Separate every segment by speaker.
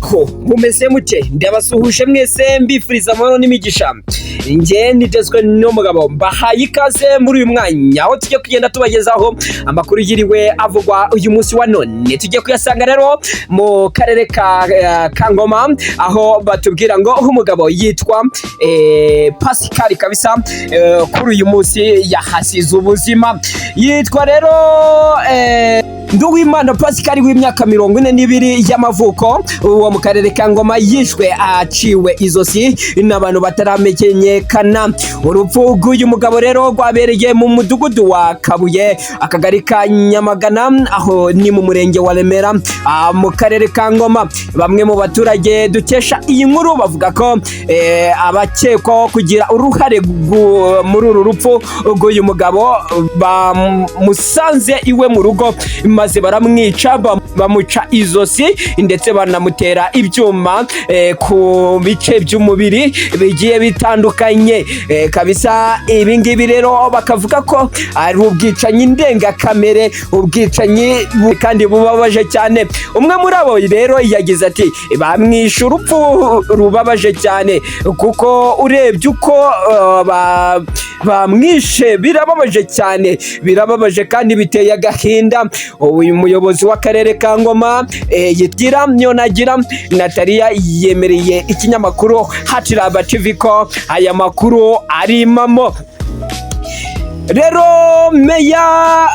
Speaker 1: Ko mumeze mute? Ndabasuhuje mwese, mbifuriza amahoro n'imigisha. Njye nitezwe n'umugabo, mbahaye ikaze muri uyu mwanya aho tujya kugenda tubagezaho amakuru yiriwe avugwa uyu munsi wa none. Tujye kuyasanga rero mu karere ka Ngoma, aho batubwira ngo umugabo yitwa Pascal kabisa, kuri uyu munsi yahasize ubuzima. Yitwa rero Nduwimana Pascal w'imyaka 42 y'amavuko, uwo mu karere ka Ngoma, yishwe aciwe izosi n'abantu bataramenyekana. Urupfu rw'uyu mugabo rero rwabereye mu mudugudu wa Kabuye, akagari ka Nyamagana, aho ni mu murenge wa Remera, mu karere ka Ngoma. Bamwe mu baturage dukesha iyi nkuru bavuga ko abakekwaho kugira uruhare muri uru rupfu rw'uyu mugabo bamusanze iwe mu rugo, maze baramwica, bamuca izosi, ndetse banamutera ibyuma ku bice by'umubiri bigiye bitandukanye. Kabisa ibi ngibi rero bakavuga ko ari ubwicanyi ndengakamere, ubwicanyi kandi bubabaje cyane. Umwe muri abo rero yagize ati: "Bamwishe urupfu rubabaje cyane, kuko urebye uko bamwishe birababaje cyane, birababaje kandi biteye agahinda." Uyu muyobozi w'akarere ka Ngoma, yitgira Nyonagira Natalia, yemereye ikinyamakuru Hatiraba TV ko aya makuru ari impamo. Rero meya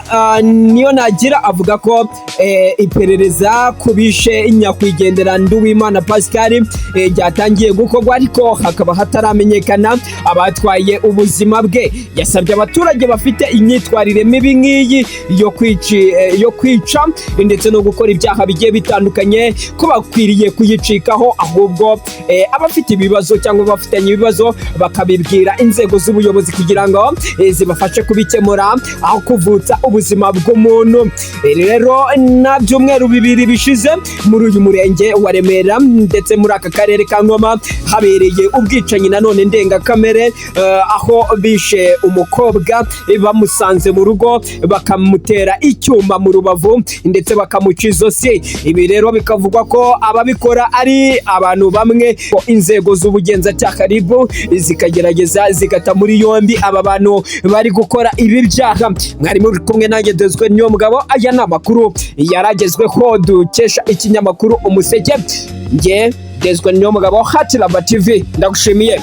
Speaker 1: Niyonagira avuga ko iperereza ku bishe nyakwigendera Nduwimana Pascal ryatangiye gukorwa, ariko hakaba hataramenyekana abatwaye ubuzima bwe. Yasabye abaturage bafite imyitwarire mibi nk'iyi yo kwica ndetse no gukora ibyaha bigiye bitandukanye ko bakwiriye kuyicikaho, ahubwo abafite ibibazo cyangwa bafitanye ibibazo bakabibwira inzego z'ubuyobozi kugira ngo zibafashe kubikemura aho kuvutsa ubuzima bw'umuntu. Rero na byumweru 2 bishize, muri uyu murenge wa Remera ndetse muri aka karere ka Ngoma, habereye ubwicanyi nanone ndengakamere, aho bishe umukobwa bamusanze mu rugo, bakamutera icyuma mu rubavu ndetse bakamuca izosi. Ibi rero bikavugwa ko ababikora ari abantu bamwe. Inzego z'ubugenzacyaha RIB zikagerageza zigata muri yombi aba bantu bari gukora ibi byaha. Mwari muri kumwe nanjye Dezwe niyo mugabo. Aya ni amakuru yaragezweho dukesha ikinyamakuru Umuseke. Nge Dezwe niyo mugabo, Hatiraba TV, ndagushimiye.